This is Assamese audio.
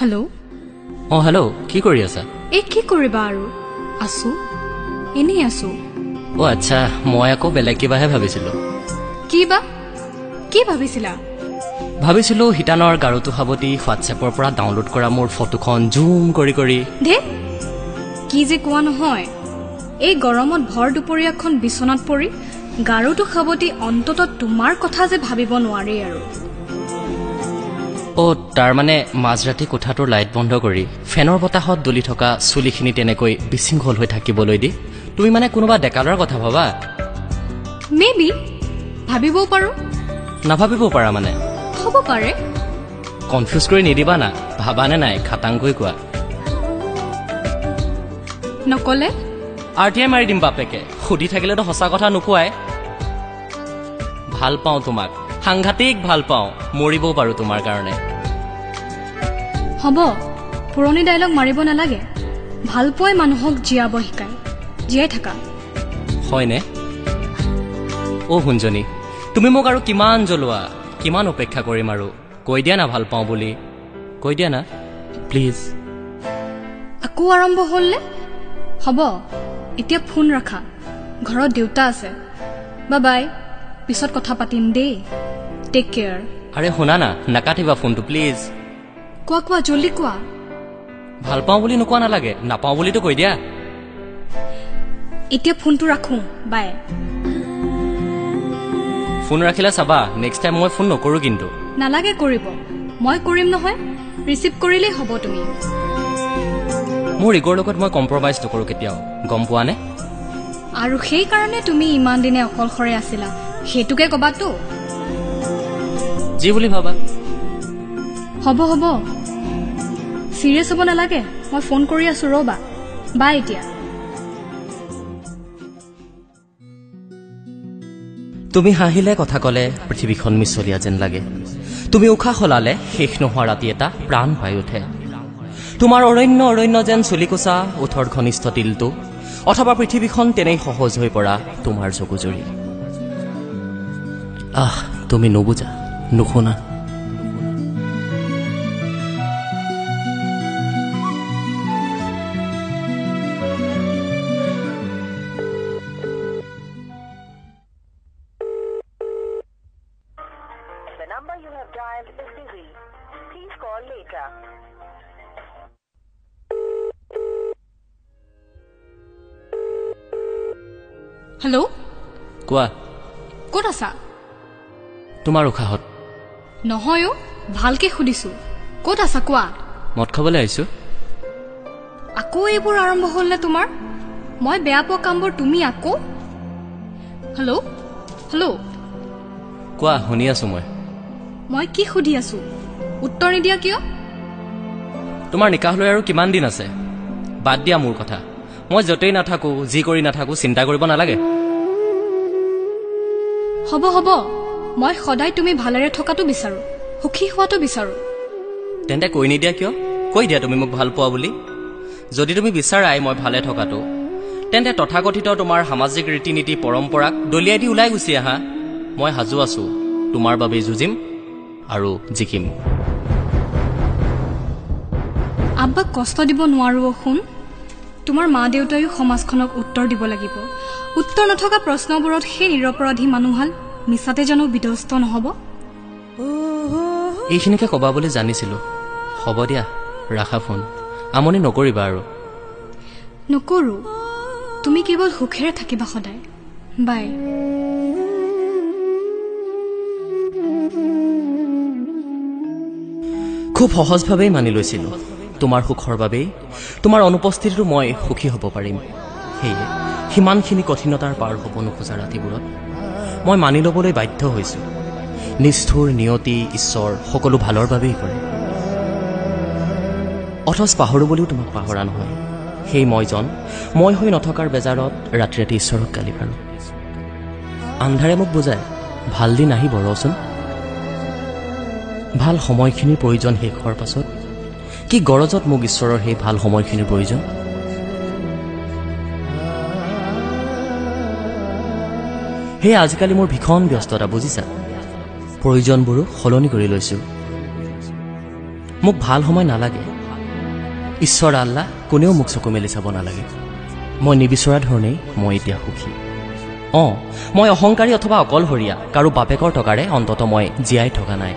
হেল্ল'। অঁ হেল্ল', কি কৰি আছা? এই কি কৰিবা আৰু, আছো এনেই আছো। অ' আচ্ছা, মই আকৌ বেলেগ কিবাহে ভাবিছিলোঁ। কি বা কি ভাবিছিলা? ভাবিছিলোঁ শিতানৰ গাৰুটো সাৱটি হোৱাটছএপৰ পৰা ডাউনলোড কৰা মোৰ ফটোখন জুম কৰি কৰি। ধে কি যে কোৱা নহয়, এই গৰমত ভৰ দুপৰীয়াখন বিচনাত পৰি গাৰুটো সাৱটি অন্ততঃ তোমাৰ কথা যে ভাবিব নোৱাৰি আৰু। অ' তাৰমানে মাজৰাতি কোঠাটোৰ লাইট বন্ধ কৰি ফেনৰ বতাহত দলি থকা চুলিখিনি তেনেকৈ বিশৃংখল হৈ থাকিবলৈ দি তুমি মানে কোনোবা ডেকালৰ কথা ভাবা? মে বি, ভাবিবও পাৰোঁ, নাভাবিবও পাৰা। মানে হ'ব পাৰে। কনফিউজ কৰি নিদিবা না, ভাবানে নাই খাটাংকৈ কোৱা। নকলে আৰ টি I মাৰি দিম বাপেকে। সুধি থাকিলেতো সঁচা কথা নোকোৱাই। ভাল পাওঁ তোমাক, সাংঘাতিক ভাল পাওঁ, মৰিবও পাৰোঁ তোমাৰ কাৰণে। হ'ব, পুৰণি ডাইলগ মাৰিব নালাগে। ভালপোৱাই মানুহক জীয়াব শিকায়, জীয়াই থাকা। হয়নে? অ' সোণজনী, তুমি মোক আৰু কিমান জ্বলোৱা, কিমান অপেক্ষা কৰিম আৰু? কৈ দিয়া না ভাল পাওঁ বুলি, কৈ দিয়া না প্লিজ। আকৌ আৰম্ভ হ'লনে? হ'ব, এতিয়া ফোন ৰাখা, ঘৰত দেউতা আছে। বা বাই, পিছত কথা পাতিম দেই। Take care. আৰে শুনা না, নাকাটিবা ফোনটো প্লিজ। কোৱা কোৱা, জল্দি কোৱা। ভাল পাওঁ বুলি নোকোৱা নালাগে, নাপাওঁ বুলিতো কৈ দিয়া। এতিয়া ফোনটো ৰাখোঁ, বাই। ফোন ৰাখিলে চাবা, নেক্সট টাইম মই ফোন নকৰোঁ কিন্তু। নালাগে কৰিব, মই কৰিম নহয়, ৰিচিভ কৰিলেই হ'ব তুমি। মোৰ ইগ'ৰ লগত মই কম্প্ৰমাইজ নকৰোঁ কেতিয়াও, গম পোৱা নে? আৰু সেইকাৰণে তুমি ইমান দিনে অকলশৰে আছিলা, সেইটোকে ক'বাতো। যি বুলি ভাবা। হ'ব হ'ব, চিৰিয়াছ হ'ব নালাগে, মই ফোন কৰি আছোঁ, ৰ'বা। বাই এতিয়া। তুমি হাঁহিলে, কথা ক'লে পৃথিৱীখন মিছলীয়া যেন লাগে। তুমি উশাহ সলালে শেষ নোহোৱা ৰাতি এটা প্ৰাণ পাই উঠে। তোমাৰ অৰণ্য অৰণ্য যেন চুলিকোচা ওঠৰ ঘনিষ্ঠ তিলটো, অথবা পৃথিৱীখন তেনেই সহজ হৈ পৰা তোমাৰ চকুজুৰি। আহ, তুমি নুবুজা, নুশুনা। হেল্ল'। কোৱা। ক'ত আছা? তোমাৰ উশাহত। নহয় অ', ভালকে সুধিছো, ক'ত আছা কোৱা। মদ খাবলৈ আহিছো। আকৌ এইবোৰ আৰম্ভ হ'লনে তোমাৰ? মই বেয়া পোৱা কামবোৰ তুমি আকৌ। Hello' hello'. কোৱা, শুনি আছো মই। মই কি সুধি আছো, উত্তৰ নিদিয়া কিয়? তোমাৰ নিকাহ লৈ আৰু কিমান দিন আছে? বাদ দিয়া মোৰ কথা, মই য'তেই নাথাকো, যি কৰি নাথাকো, চিন্তা কৰিব নালাগে। হ'ব হ'ব, মই সদায় তুমি ভালেৰে থকাটো বিচাৰোঁ, সুখী হোৱাটো বিচাৰোঁ। তেন্তে কৈ নিদিয়া কিয়? কৈ দিয়া তুমি মোক ভাল পোৱা বুলি। যদি তুমি বিচাৰাই মই ভালে থকাটো, তেন্তে তথাকথিত তোমাৰ সামাজিক ৰীতি নীতি পৰম্পৰাক দলিয়াই দি ওলাই গুচি আহা। মই সাজু আছোঁ, তোমাৰ বাবেই যুঁজিম আৰু জিকিম। আব্বাক কষ্ট দিব নোৱাৰোঁ শুন। তোমাৰ মা দেউতায়ো সমাজখনক উত্তৰ দিব লাগিব। উত্তৰ নথকা প্ৰশ্নবোৰত সেই নিৰপৰাধী মানুহহাল মিছাতে জানো বিধ্বস্ত নহ'ব? এইখিনিকে ক'বা বুলি জানিছিলোঁ। হ'ব দিয়া, ৰাখা ফোন, আমনি নকৰিবা আৰু। নকৰোঁ, তুমি কেৱল সুখেৰে থাকিবা সদায়। বাই। খুব সহজভাৱেই মানি লৈছিলোঁ তোমাৰ সুখৰ বাবেই, তোমাৰ অনুপস্থিতিতো মই সুখী হ'ব পাৰিম। সেয়ে সিমানখিনি কঠিনতাৰ পাৰ হ'ব নোখোজা ৰাতিবোৰত মই মানি ল'বলৈ বাধ্য হৈছোঁ। নিষ্ঠুৰ নিয়তি, ঈশ্বৰ সকলো ভালৰ বাবেই কৰে। অথচ পাহৰোঁ বুলিও তোমাক পাহৰা নহয়। সেই মইজন মই হৈ নথকাৰ বেজাৰত ৰাতি ৰাতি ঈশ্বৰক গালি পাৰোঁ। আন্ধাৰে মোক বুজায়, ভাল দিন আহিব ৰচোন। ভাল সময়খিনিৰ প্ৰয়োজন শেষ হোৱাৰ পাছত কি গৰজত মোক ঈশ্বৰৰ সেই ভাল সময়খিনিৰ প্ৰয়োজন? সেয়ে আজিকালি মোৰ ভীষণ ব্যস্ততা, বুজিছা। প্ৰয়োজনবোৰো সলনি কৰি লৈছোঁ। মোক ভাল সময় নালাগে। ঈশ্বৰ আল্লাহ কোনেও মোক চকু মেলি চাব নালাগে। মই নিবিচৰা ধৰণেই মই এতিয়া সুখী। অঁ, মই অহংকাৰী অথবা অকলশৰীয়া, কাৰো বাপেকৰ টকাৰে অন্ততঃ মই জীয়াই থকা নাই।